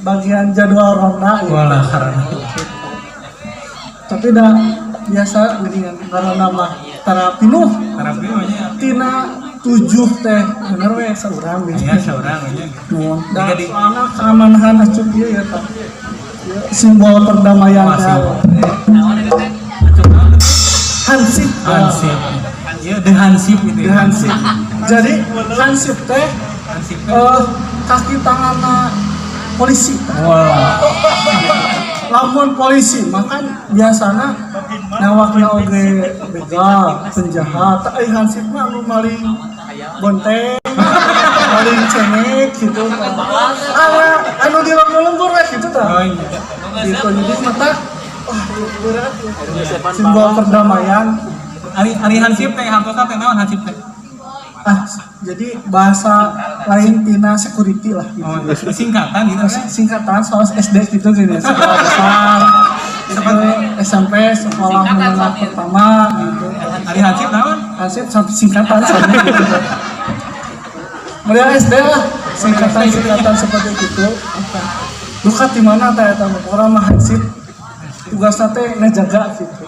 Bagian jadwal ronda gitu. Walah karena. Tapi dah biasa geuningan ngaronda mah tara pinuh. Tara pinuh nya. Tina 7 teh bener we saurang gitu. Aya saurang nya. Nuhun. Da Jika di- soalna keamanan acuk ieu ya tah. Ieu simbol perdamaian Wah, teh. simbol. Acuk naon teh? Hansip. Hansip. Iya, the Hansip gitu The ya. Hansip. Jadi Hansip teh Hansip teh. Kaki tanganna polisi. Wah. Lamun polisi makan biasana nawakna oge begal, penjahat. Tah ai Hansip mah anu maling bonteng, maling cengek gitu. Aya anu di lembur-lembur we gitu tah. Oh iya. Gitu, jadi mata wah berat simbol perdamaian. Ari ari Hansip teh hartosna teh naon Hansip teh? Ah, jadi bahasa lain tina security lah gitu. Oh, singkatan gitu kan? Singkatan soal SD gitu gini, sekolah dasar itu, SMP, sekolah menengah pertama gitu. Ari Hansip naon? Hansip sampai singkatan sama gitu. Mulai SD lah singkatan-singkatan seperti itu. Duka di mana teh eta mah, pokokna mah Hansip tugasna teh ngejaga gitu.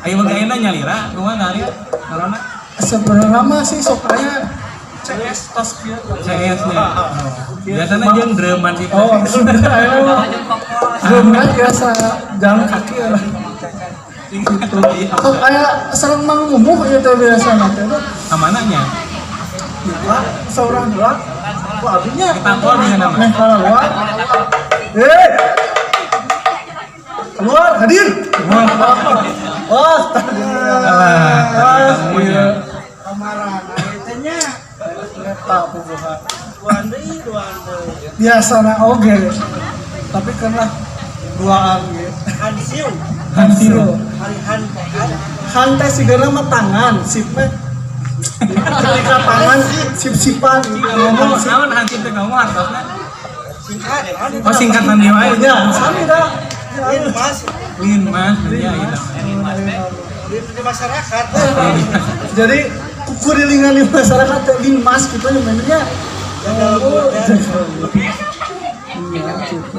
Ayo bagi ayeuna nyalira kumaha ka Arya? Corona. Sebenarnya mah sih sok aya CS tos kieu. CS nya. Biasanya jeung druman sih. Oh, ayo drumna biasa jalan kaki lah gitu. Sok aya sareng Mang Mumuh ieu teh biasa teh. Kamana nya? Heula saurang heula ku abinya. Ditakol di sana mah. Meh keluar. Eh. Keluar, hadir. Wah, tadi. Alah, Ah, iya. iya. Kamaran teh nya. Eta puguhan. Duaan deui, duaan deui. Biasana oge. Tapi kan lah duaan ge. Hansiu. Hansiu. Hari han teh han. Han teh sigana mah tangan, sip mah ketika tangan sip-sipan gitu. Ngomong naon Hansip teh ngomong hartosna? Singkat han. Oh, singkatan dia wae. Ya, sami dah. Linmas. Linmas ya gitu. Di, di masyarakat. Jadi kukurilingan di masyarakat teh linmas gitu nya mainnya. Jaga Oh, lembur, ya. jaga lembur. Iya, gitu.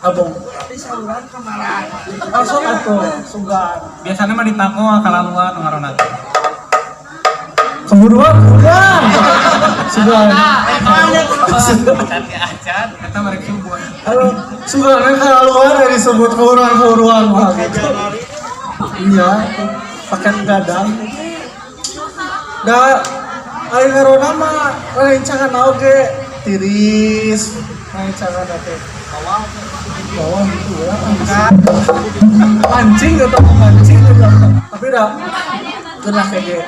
Abong. Tapi saluran kemarin. Langsung atuh sugan. Biasanya mah ditakol kalaluan ngaronda. Keburuan sugan. Sugan. Eta merek subuh. Halo, sugan kan kalaluan ya disebut keburuan-keburuan mah gitu. Iya, pakai gadang. Da ari ngaronda mah rencangan oge tiris, rencangan teh. Bawah gitu ya. Pancing atau pancing gitu. Tapi dah kena kayak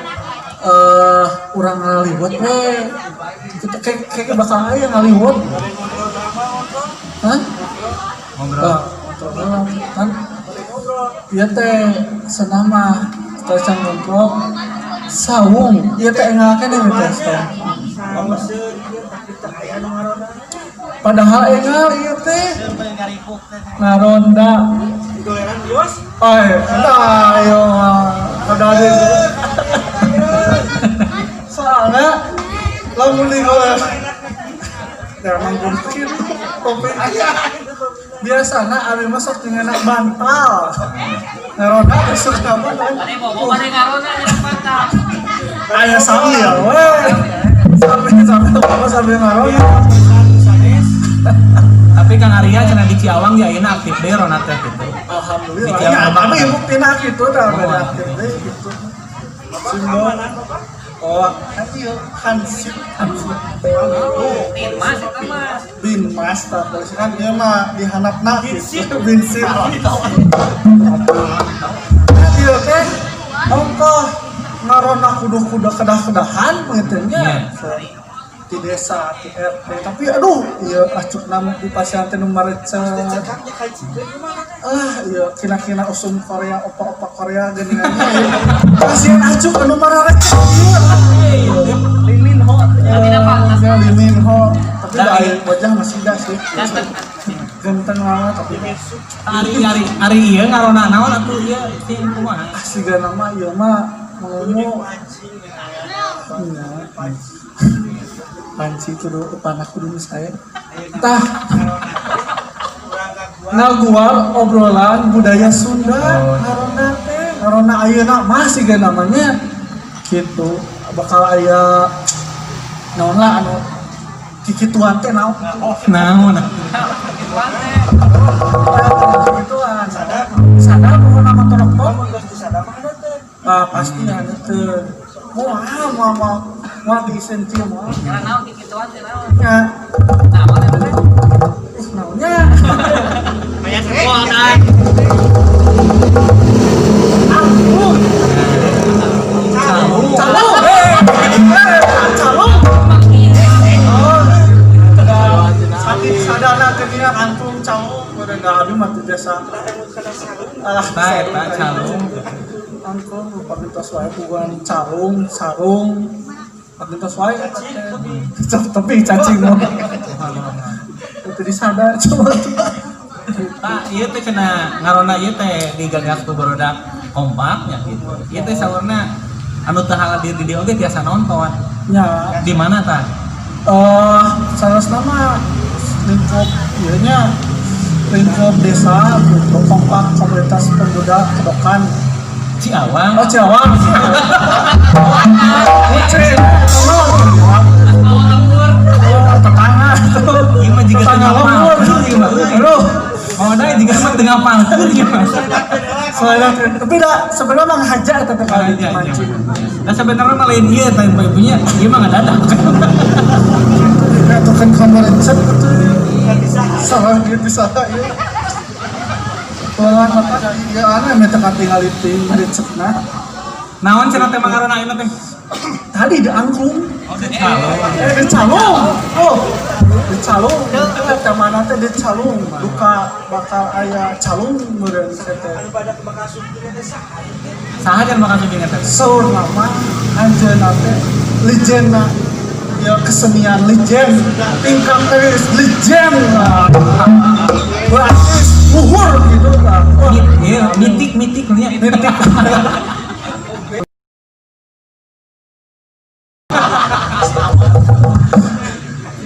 urang ngaliwet we. Kita kayak kayak bakal aya ngaliwet. Hah? Ngobrol. Bah, ngobrol kan. Ieu teh senama can ngobrol saung ieu teh enggal keneh teh saung. Sauseun ieu tapi teu aya nu ngaronda. Padahal enggal ieu teh ngaronda. Digoleran bios. Ay, ayo ada ada. Soalnya lamun digoler ya emang mungkin topi biasanya abi masuk dengan anak bantal ngaronda besok kamu kan aya sambil weh sambil sambil apa sambil ngaronda. Tapi Kang Arya cenah di Ciawang ya ayeuna aktif deui ronda teh gitu. Alhamdulillah. Di Ciawang Ya, apa? tapi buktina gitu dah beda Oh. aktif deui gitu. Simbol. Oh, kan ieu hansip, hansip. Linmas itu mah. Binmas tah polisi kan ieu mah dihandapna gitu. Binsip. Nah, ieu teh ongkoh ngaronda kudu-kudu kedah-kedahan gitu nya. Iya. Di desa, di RT. Tapi aduh, ieu acuk nama di pasien teh nu marecet. Cekaknya kayak cikin gimana? Ah iya, kina-kina usum Korea, opa-opa Korea geuningannya ya. Kasihan acuk anu mararecet ieu. Lee Min Ho. Tidak pantas. Ya, Lee Min Ho. Tapi Nah, da iya. wajah masih dah sih. Ganteng. Ganteng banget tapi Ari ari ari ieu ngaronda naon atuh ieu sing kumaha? ah siga nama ieu mah mau Pancing. Iya. Panci kudu panah kudu nu sae. Tah ngaguar obrolan budaya Sunda ngaronda teh ngaronda ayeuna mah siga namanya gitu bakal aya naon lah anu kikituan teh naon Naon? Kikituan sadar pokokna mah torok Lamun geus disadar mah ada teh. Ah pasti anu teh moal moal moal moal diiseun kieu moal Karena naon kikituan teh naon. nya Naon eta teh? Naonnya Kayak sekolah. Ampun. Calung. Calung. Calung. Oh, saking sadana teh angklung calung udah da abi mah teu biasa. Alah, Tah eta calung. Angklung pagentos wae bukan calung, sarung. Pagentos wae eta teh. Tapi cacing mah. Teu disadar coba. Tah ieu teh cenah ngaronda ieu teh digagas ku barudak kompak nya gitu. Ieu teh saurna anu teu hadir di dieu oge tiasa nonton. Nya, Di mana tah? Salah nama lingkup ieu nya lingkup desa gitu, kompak komunitas pemuda Kedokan. Ciawang. Oh, Ciawang. Kucing. Oh, tetangga. Ieu mah jiga Tetangga teu lembur. ngapalkeun ieu mah. Aduh, Oh, da jiga mah teu ngapalkeun ieu mah. soalnya tapi dah sebenarnya mah ngahaja eta teh kali mancing. Nah sebenarnya mah lain ieu teh ibunya, ieu mah ngadadak. Itu kan kamar chat itu salah gitu salah ieu. Tulangan mata ieu aneh minta katingali ting recepna. Naon cenah teh mangarona ayeuna teh? Tadi di angklung. Oh, di calung. Di calung. Oh, di calung. Teh mana teh di calung. Duka bakal aya calung meureun teh. Anu pada bakal sumping teh saha teh? Saha jan bakal sumping teh? Saur nama anjeunna teh legenda ya kesenian legend tingkat teh legend lah. Berarti luhur gitu lah. Iya, mitik-mitik nya. Mitik.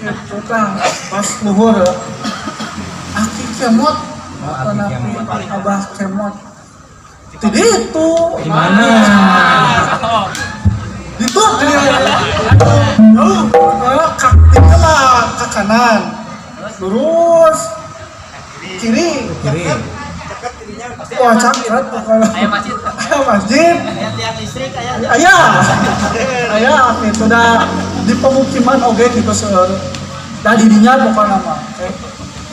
Gitu tah pas luhur Aki Kemot, Abah Kemot. Tidak itu. Di mana? Itu mah ke kanan, lurus, kiri. Kiri. Wah, cakep pokoknya. Aya masjid. Aya masjid. Aya tiang listrik aya. Aya. Aya gitu dah di pemukiman oge gitu seueur. Da didinya pokokna mah.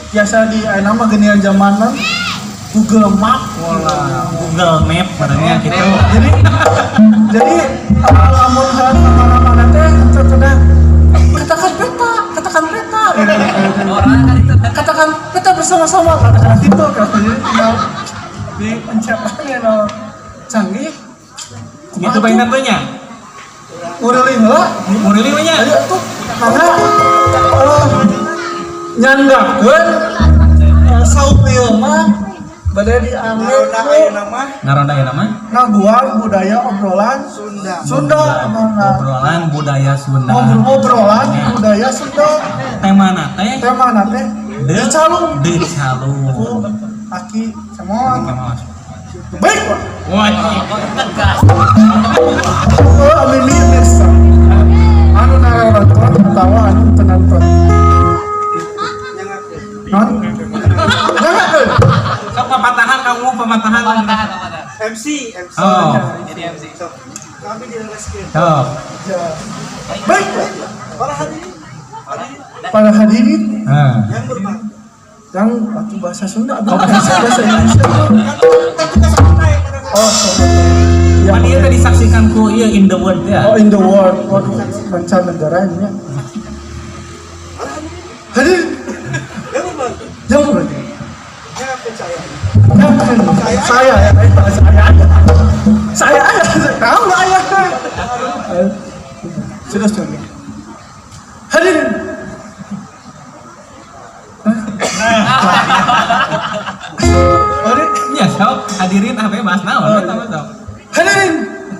Biasa di ayeuna mah geuningan zamanan Google Map. Wah, Google Map katanya gitu. Jadi lamun hayang ka mana-mana teh cenah katakan peta, katakan peta. Katakan peta bersama-sama, katakan gitu kan. Jadi tinggal di pencetannya no canggih. Gitu bae nya. Nguriling heula. Nguriling we nya. Ayo tuh karena nyanggakeun saum ieu mah bade diangge Ngaronda ayeuna mah ngaguar budaya obrolan Sunda. Sunda obrolan budaya Sunda. Obrolan budaya Sunda. Temana teh? Temana teh De Calung. De Calung. Ku Aki Kemot. Kemot. Baik, Pak. Wah. Tegas. Oh, amin mirsa. Anu nonton atawa anu teu nonton. Non? Nyangakeun. Sok papatahan kamu, pepatahan. Pepatahan, pepatahan. MC, MC. Oh. Jadi MC. Sok. Kami dilereskeun. Sok. Ya. Baik, Pak. Para hadirin, Para hadirin Heeh. yang berbahagia. yang atuh bahasa Sunda, aduh bahasa Indonesia. Oh, sorry. Ya, Pan ieu teh disaksikan ku ieu in the world ya. Oh, in the world. Waduh, mancanegara nya. Hadirin Yang berbahagia. yang berbahagia. Nyangakeun saya. Saya ya, saya aja. Saya aja, tahu nggak ayah? Sudah sudah. Hadirin. Hadirin, Ya sok hadirin ah bebas naon eta mah sok. hadirin,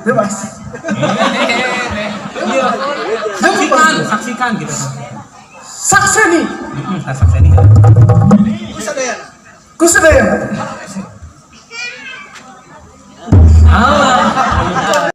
bebas. Iya. Saksikan, saksikan gitu. Sakseni. Heeh, sakseni. Kusadayana. Kusadayana. Allah.